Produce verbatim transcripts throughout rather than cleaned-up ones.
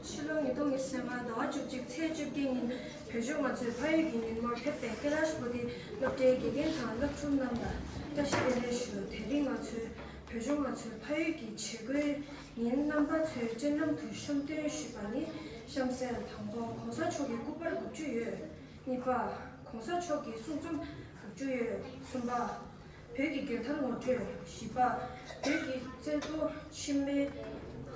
ཕྱི་ལོ་ཉིས་སྟོང་ཉི་ཤུ་རྩ་ལྔ་ཟླ་བ་བཅུ་གཅིག་ཚེས་བཅོ་བརྒྱད་ཉིན་བོད་ལྗོངས་ང་ཚོའི་ཕ་ཡུལ་གྱི་ཉིན་མོར་ཕེབས་པའི་ཀེ་ལཱཤ་བོ་དྷི་སློབ་གྲྭའི་དགེ་རྒན་དང་སློབ་ཕྲུག་རྣམས་ལ་བཀྲ་ཤིས་བདེ་ལེགས་ཞུ། དེ་རིང་ང་ཚོའི་བོད་ལྗོངས་ང་ཚོའི་ཕ་ཡུལ་གྱི་བྱེད་སྒོའི་ཉིན་རྣམ་པ་ཚོའི་སྤྱན་ལམ་དུ་བཤམས་སྟོན་ཞུས་པ་ནི་གཤམ་གསལ། དང་པོ། གོང་ས་མཆོག་གི་སྐུ་པར་དགུ་བཅུ་ཡོད། གཉིས་པ། གོང་ས་མཆོག་གི་གསུང་རྩོམ་དགུ་བཅུ་ཡོད། གསུམ་པ། བོད་ཀྱི་རྒྱལ་དར་ངོ་སྤྲོད། བཞི་པ། བོད་ཀྱི་རྩེ་ལྡོག་ཕྱི་མའི་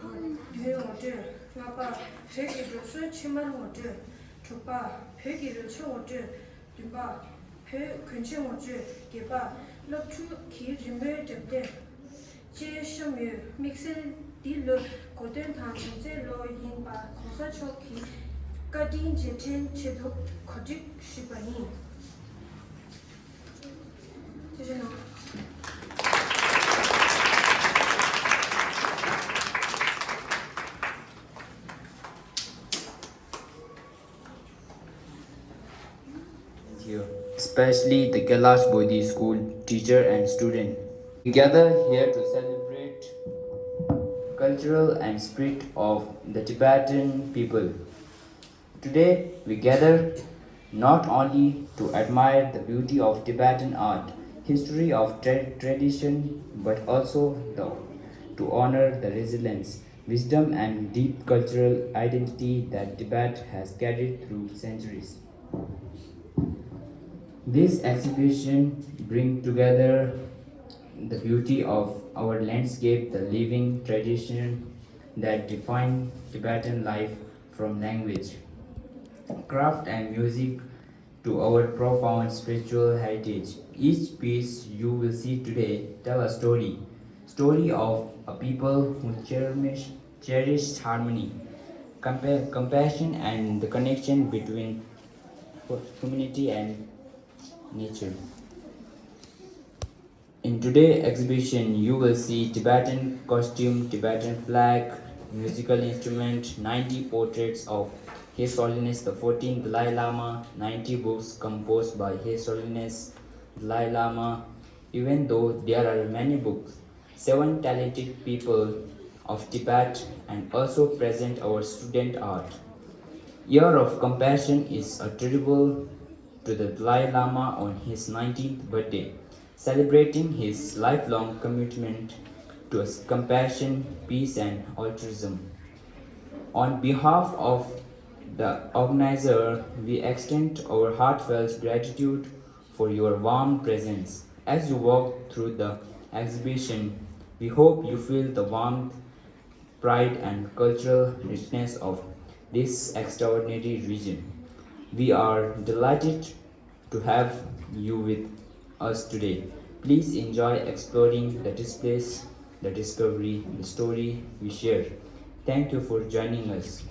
མདུན་ངོ་སྤྲོད། ལྔ་པ། བོད་ཀྱི་འགྲོ་སོང་ཕྱི་མར་ངོ་སྤྲོད། དྲུག་པ། བོད་ཀྱི་རོལ་ཆ་ངོ་སྤྲོད། བདུན་པ། བོད་གོན་ཆས་ངོ་སྤྲོད། བརྒྱད་པ། སློབ་ཕྲུག་གི་རི་མོའི་འགྲེམས་སྟོན་བཅས་བཤམས་ཡོད། དམིགས་བསལ་འདི་ལོའི་གོ་སྟོན་དང་བྱམས་བརྩེའི་ལོ་ཡིན་པ། གོང་ས་མཆོག་གི་བཀའ་དྲིན་རྗེས་དྲན་ཆེད་དུ་གོ་སྒྲིག་ཞུས་པ་ཡིན། ཐུགས་རྗེ་གནང་། Thank you. Especially the Kailash Bodhi School teacher and student. We gather here to celebrate cultural and spirit of the Tibetan people. Today, we gather not only to admire the beauty of Tibetan art, history of tra- tradition, but also the, to honor the resilience, wisdom, and deep cultural identity that Tibet has carried through centuries. This exhibition brings together the beauty of our landscape, the living tradition that define Tibetan life, from language, craft, and music to our profound spiritual heritage. Each piece you will see today tell a story, story of a people who cherish, cherish harmony, compa- compassion, and the connection between humanity and nature. In today's exhibition, you will see Tibetan costume, Tibetan flag, musical instrument, ninety portraits of His Holiness the fourteenth Dalai Lama, ninety books composed by His Holiness Dalai Lama. Even though there are many books, seven talented people of Tibet and also present our student art. Year of Compassion is a tribute to the Dalai Lama on his nineteenth birthday, celebrating his lifelong commitment to compassion, peace, and altruism. On behalf of the organizer, we extend our heartfelt gratitude for your warm presence. As you walk through the exhibition, we hope you feel the warmth, pride, and cultural richness of this extraordinary region. We are delighted to have you with us today. Please enjoy exploring the displays, the discovery, the story we share. Thank you for joining us.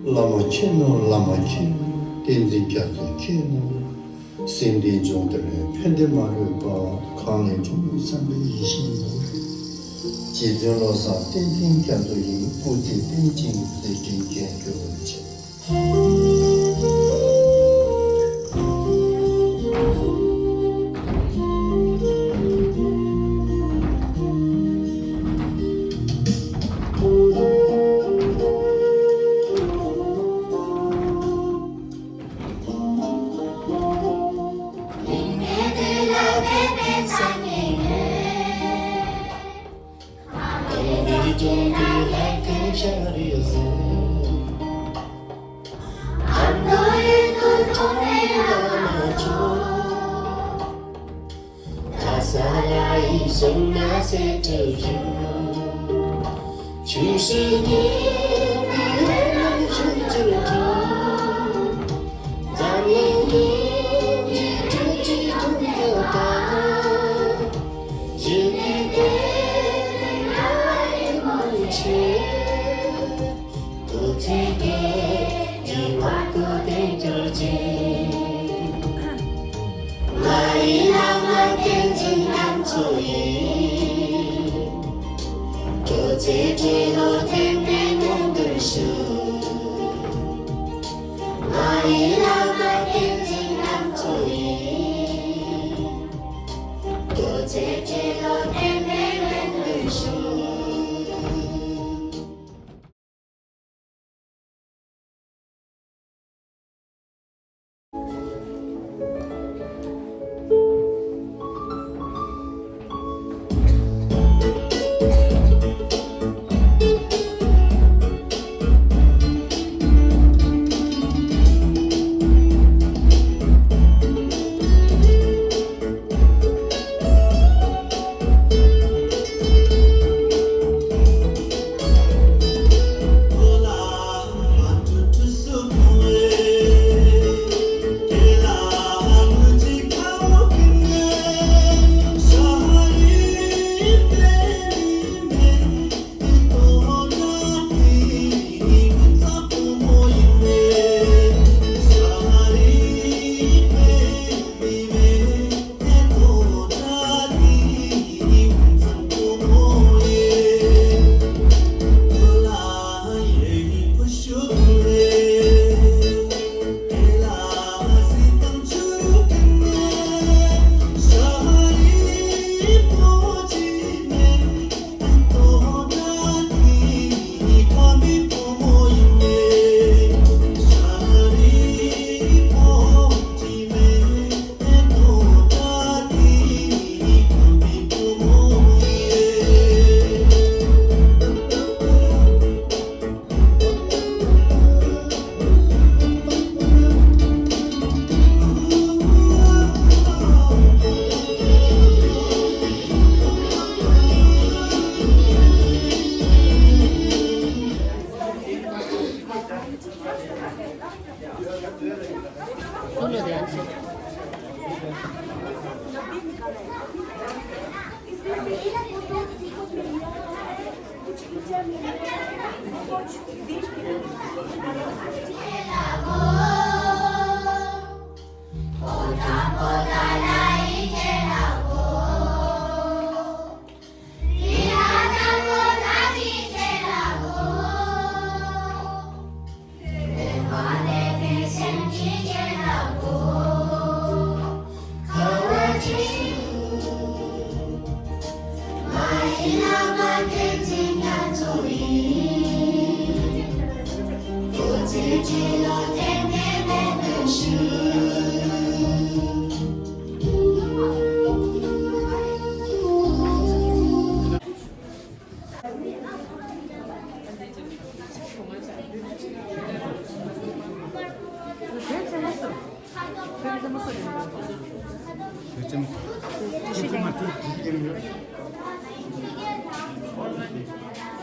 བླ་མ་མཁྱེན་ནོ། བླ་མ་མཁྱེན་ནོ། བསྟན་འཛིན་རྒྱ་མཚོ་མཁྱེན་ནོ། སེམས་ལྡན་སྦྱོང་བརྡར་བའི་ཕན་བདེ་མ་ལུས་པ། གང་ལས་འབྱུང་བའི་བསམ་པའི་ཡིད་བཞིན་ནོ། རྗེ་བཙུན་བློ་བཟང་བསྟན་འཛིན་རྒྱ་མཚོ་ཡི། སྐུ་ཚེ་བརྟན་ཅིང་མཛད་འཕྲིན་རྒྱས་གྱུར་ཅིག།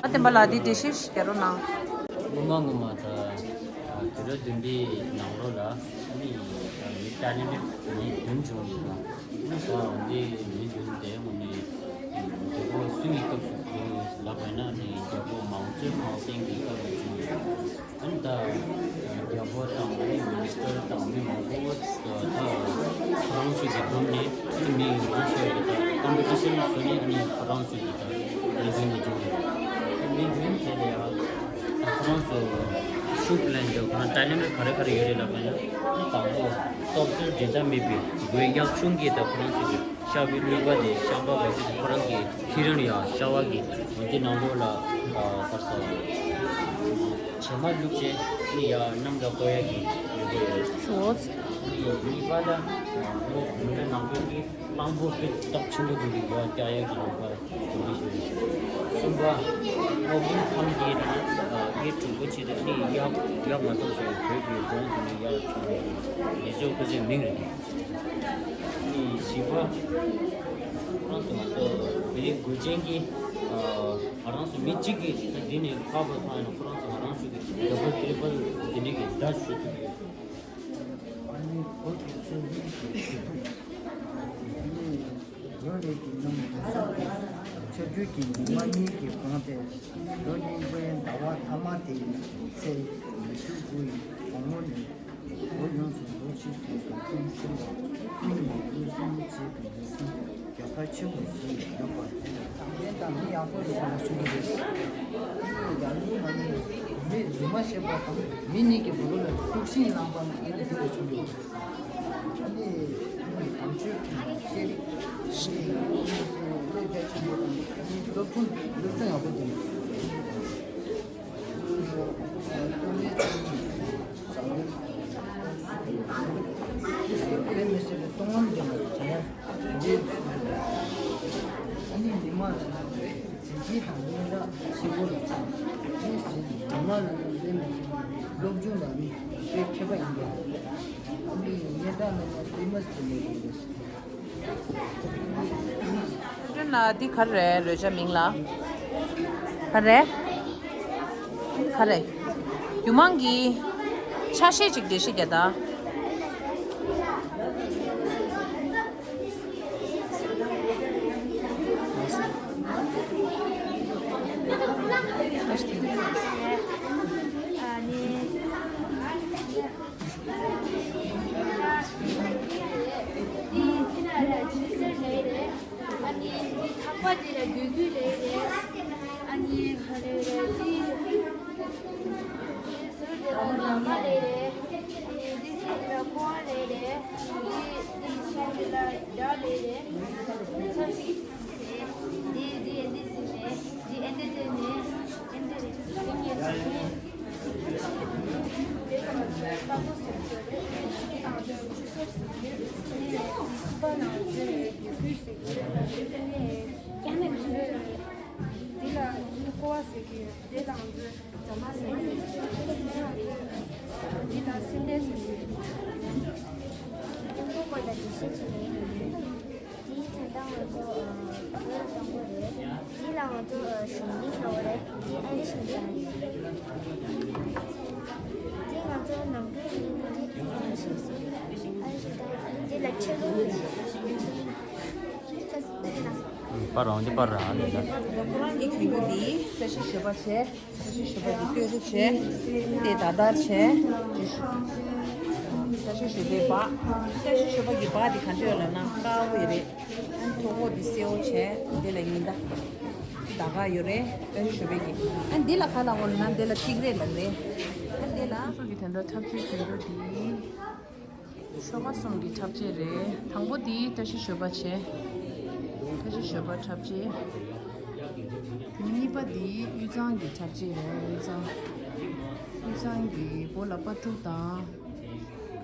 ཨ་བསྟན་པ་ལགས། འདི་འགྲེལ་བཤད་ཞིག་རྒྱག་རོགས་གནང་། སྔོན་མ་སྔོན་མ་ད་དུས་རབས་བདུན་པའི་ནང་ལོགས་ལ་ནི་མི་ཊ་ལེན་ཊེཌ་མི་བདུན་བྱུང་ཡོད་པ། ནི་ད་འདི་མི་བདུན་དེ་ངོ་ནས་རྒྱལ་པོ་སུ་ཡི་སྐབས་སུ་བྱུང་ལབ་པ་ན་ནི་རྒྱལ་པོ་མའོ་ཙེ་ཏུང་ཧྥང་སེང་གི་སྐབས་ལ་བྱུང་ཡོད་པ། ཨ་ནི་ད་རྒྱལ་པོ་དང་ཨ་ནི་མི་ནི་སི་ཊར་དང་མི་མང་པོ་ད་ཁོ་རང་ཚོ་གི་བསྡོམས་ནས་ཨ་ནི་མི་མང་ཆེ་བ་གི་ད་ཀམ་པི་ཊི་ཤན་བཟོས་ནས་ཨ་ནི་ཁོ་རང་ཚོ་གི་ད་མི་བདུན་ལ་བྱུང་ཡོད་པ། མི་བདུན་དེ་ལ་ཡང་ད་ཁོ་རང་ཚོ་ཤུགས་ལེན་རྒྱུ་ཁོ་རང་ཊ་ལེན་ཊེཌ་ག་རེ་ག་རེ་ཡོད་རེད་ལབ་པ་ན། ཨ་ནི་དང་པོ་སྟོབས་ཚུལ་འགྲན་ཟླ་མེད་པའི་མགོན་གཡག་ཆུང་གིས་ད་ཁོ་རང་ཚོ་གི་ཤ་བའི་ནུས་པ་དེ་ཤ་བ་བ་ཤ་ཁོ་རང་གི་ཤེས་རིག་ཡང་ཤ་བ་གི་འོན་ཏེ་ནང་ལོགས་ལ་ཨ་གར་སོ་བྱེ་མ་བླུགས་བྱས་ནི་ཡང་གནམ་ལ་བཀོད་ཡ་གི་ཡོད་པ་ཡོད། ནི་གཉིས་པ་ལ་ལོ་མི་ལ་ནང་པའི་གི་གླང་པོ་གི་སྟོབས་ཆེན་པོ་དེ་གི་ཡང་རྒྱག་ཡ་གི་ནུས་པ་དེ་འདྲ་ཞིག་ཡོད། གསུམ་པ་སློབ་དཔོན་ཁམས་རྒྱལ་དང་ཨ་ཡེ་དྲུག་པོ་ཆེ་དང་ནི་ཡབ་ཡབ་མ་སོང་ཞིག་བོད་ཀྱི་གོང་དུ་ནི་ཡར་བྱུང་བའི་ལས་ཚོགས་ཁོ་ཚོའི་མིང་རེད། ནི་བཞི་པ། ཁོ་རང་ཚོ་ང་ཚོ་བོད་རིགས་གོས་ཅན་གྱི་ཨ་ང་རང་ཚོ་མི་གཅིག་གིས་ད་འདི་ནས་ཕར་ཕར་སོང་ཡིན་ན་ཁོ་རང་ཚོ་ང་རང་ཚོ་གི་རྒྱ་བོད་དེ་ཕར་འདི་འདྲ་གི་བརྡ་ཞུ་ཐུབ་ཡོད། ཨ་ནི་བོད་ཀྱི་སྲོལ་རྒྱུན་གྱི་བྱེད་ཐབས། ཨ་ནི་ལོ་རེ་གི་ནང་དུ་སོང་སྟེ་ཆར་རྒྱུན་གྱི་ཉི་མ་གཉིས་ཀྱི་གོང་དེ་ལོ་རྙིང་པའི་ཟླ་བ་ཐ་མ་དེ་ཡིན་ཚེ་ཉི་ཤུ་དགུ་ཡི་དགོང་མོ་ནས་བོད་ཡོངས་སུ་ལོ་ཕྱིས་སུ་དགའ་སྟོན་ཆེན་པོ་ཀུན་ནས་མངོན་སུམ་བྱེད་པའི་ལས་གསུམ། རྒྱལ་ཁ་ཆེན་པོ་ཞིག་ཡོད་པ་དེ་ལ་དྲང་བདེན་དང་མི་ཡག་པོ་རེད་ཟེར་ནས་གསུང་གི་རེད། ཡང་མིན་ང་ནི་མི་རྫུན་མ་བཤད་པ་དང་མི་གཉིས་ཀྱི་བར་ལ་དཀྲུག་ཤིང་བསླངས་པ་ནི་ཨ་ནི་འདི་ལ་བྱུང་ཡོད། ཨ་ནི་དམ་ཆོས་ཤེས་རིག་ཤེས་རིག་བློ་རྒྱ་ཆེན་པོ་དང་ཨ་ནི་སློབ་སྦྱོང་སློབ་སྦྱོང་ཡག་པོ་འདུག་དཔེ་མི་སྲིད་པའི་གཏོང་ལམ་ལྡན་པ་ཟེར་ཡ་འདི། ཨ་ནི་མི་མང་ལ་ན་གཟི་བརྗིད་དང་སྙན་གྲགས་ཆེ་པོ་ལ་ཚང་། ཨ་ནི་གཟི་མི་མང་ལ་ན་དཔེ་མི་སྲིད་པའི་སློབ་སྦྱོང་ལ་ནི་དཔེ་མཁས་པ་ཡིན་པས། ཨ་ནི་སྙན་གྲགས་ལ་ན་དཔེ་མི་སྲིད་པའི་ཡིན་པས། ཁྲུན་ལ་འདི་ག་རེ་རེད། རོལ་ཆ་མིང་ལ་ག་རེ། ག་རེ། རྒྱུ་མང་གི་ཆ་ཤས་ཅིག་འགྲེལ་བཤད་རྒྱག་ད། ཨ་ནི་འདི་ཐག་པ་འདི་ལ་གུ་གུ་ལེ་རེད། ཨ་ནི་ག་རེ་རེད། འདི་ཟུར་འདི་ལ་ལ་མ་ལེ་རེད། ཨ་ནི་འདི་ཟུར་འདི་ལ་ཀོ་བ་ལེ་རེད། འདི་འདི་ཟུར་འདི་ལ་དགྲ་ལེ་རེད། འདི་འདི་འདི་ཟེར་ནས་འདི་ཨེ་འདི་དེ་ནས་ཨེ་འདི་རེད། འདི་ངས་ཟེར་ནས། འདི་ལ་ཀོ་བ་ཟེར་གི་ཡོད། འདི་ལ་ང་ཚོས་རྫ་མ་ཟེར་གི་ཡོད། འདི་ལ་སེམས་ལྡན་ཟེར་གི་ཡོད། ཀྲུང་གོ་སྐོར་ལ་འགྲེལ་བཤད་བྱེད་ཀྱི་ཡོད། འདིའི་དོན་དག་ང་ཚོ་བོད་ལ་བཏང་གི་རེད། འདི་ལ་ང་ཚོ་གཞུང་འདི་བྱ་བ་རེད། འདི་ཨ་རི་གཞུང་དང་། འདི་ང་ཚོ་ནམ་རྒྱུན་ཡིན་ན་འདི་ཨ་རི་གཞུང་སོང་། ཨ་རི་གཞུང་དང་འདི་ལ་ཁྲལ་ལུང་རེད། ཁྲལ་ལུང་རེད། པར་རང་གི་པར་རང་ནས་ལ། ཁོ་རང་གི་གྱོན་གོས་འདི་བཀྲ་ཤིས་ཞོལ་པ་བྱས། བཀྲ་ཤིས་ཞོལ་པ་གི་སྟོད་གཟུགས་བྱས། དེ་ད་ལྟར་བྱས། བཀྲ་ཤིས་ཞོལ་པའི་སྦག་བཀྲ་ཤིས་ཞོལ་པ་གི་སྦག་དེ་ག་འདྲ་ཡོད་ལབ་ན་དཀར་པོ་ཡོད་རེད། ཨ་ནི་ཐོག་པོ་དེ་སེར་པོ་བྱས། དེ་ལ་ཉི་ཟླ་ཟླ་དཀར་ཡོད་རེད། བཀྲ་ཤིས་ཞོལ་པའི་གི། ཨ་ནི་དེ་ལ་ག་ལབ་དགོས་ལབ་ན་དེ་ལ་ཐིག་རེ་ལབ་རེད། ཨ་ནི་དེ་ལ་སོགས་ཀྱི་དོན་དག་འཁྲབ་ཆས་གྱོན་རྒྱུ་དེ། ཆོལ་ཁ་གསུམ་གྱི་འཁྲབ་ཆས་རེད། དང་པོ་དེ་བཀྲ་ཤིས་ཞོལ་པ་བྱས། བཀྲ་ཤིས་ཞོལ་པ་འཁྲབ་ཆས། དེ་ནས་གཉིས་པ་དེ་དབུས་གཙང་གི་འཁྲབ་ཆས་རེད། དབུས་གཙང་། དབུས་གཙང་གི་མགོ་ལ་སྤ་ཕྲུག་དང་།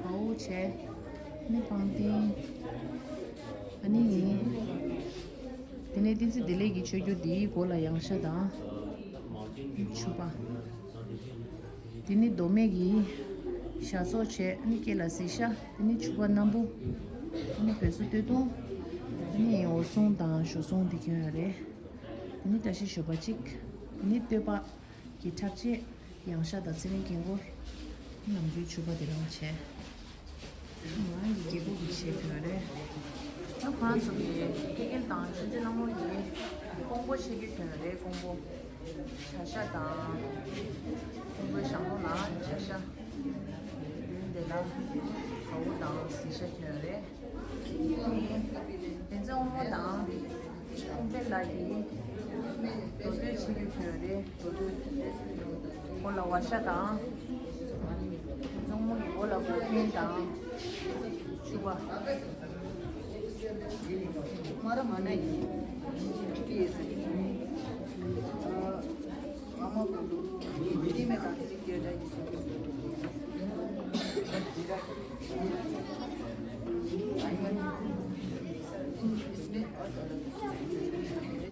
བ་འུ་བྱས། ནི་པང་གདན། ཨ་ནི། དེ་ནས་བསྟན་འཛིན་བདེ་ལེགས་ཀྱི་ཆོས་བརྒྱུད་དེའི་མགོ་ལ་ཡང་ཤ་དང་། ཕྱུ་པ། དེ་ནི་མདོ་སྨད་ཀྱི་ཞྭ་སོགས་བྱས། ཨ་ནི་སྐེ་ལ་གཟིག་ཤ། དེ་ནི་ཕྱུ་པ་སྣམ་བུ། དེ་ནི་བོད་གསོ་སྟོད་ཐུང་། དེ་ནི་འོ་སྲུང་དང་ཞོ་སྲུང་དེ་གྱོན་ཡོད་རེད། དེ་ནི་བཀྲ་ཤིས་ཞོལ་པ་གཅིག་དེ་ནི་སྟོད་པ་གི་འཁྲབ་ཆས། ཡང་ཤ་དང་ཚེ་རིང་གིན་གོར། ནམ་རྒྱུན་ཕྱུ་པ་དེ་རང་བྱས། ང་རང་གི་རྒྱལ་པོ་གི་ཆས་གྱོན་རེད། ད་ཁོ་རང་ཚོ་གི་ཀེ་ཀེལ་དང་ཆུ་འཛིན་ལྷ་མོ་ཡིན། ཀོང་པོ་ཆས་གྱོན་རེད། ཀོང་པོ། བྱ་ཤ་དང་། ཀོང་པོའི་ཞང་ལོ་ལ་བྱ་ཤ། ཡུན་དེ་ལ་བ་འུ་དང་གཟིག་ཤ་གྱོན་རེད། དེ་ནི་བསྟན་འཛིན་དབང་མོ་དང་། ཀུན་དཔལ་ལགས་ཀྱིས་མདོ་སྟོད་ཆས་གྱོན་རེད། མདོ་སྟོད། མགོ་ལ་བ་ཤ་དང་། བཙུན་མོ་གི་མགོ་ལ་གོས་ཆེན་དང་། ཕྱུ་པ། མ་ར་མ་ན་ཡིན། ཨ་མ་གོ་ལུ། འདི་མེད་ག་ཚིག་སྐད་སྒྲ་ཡིན།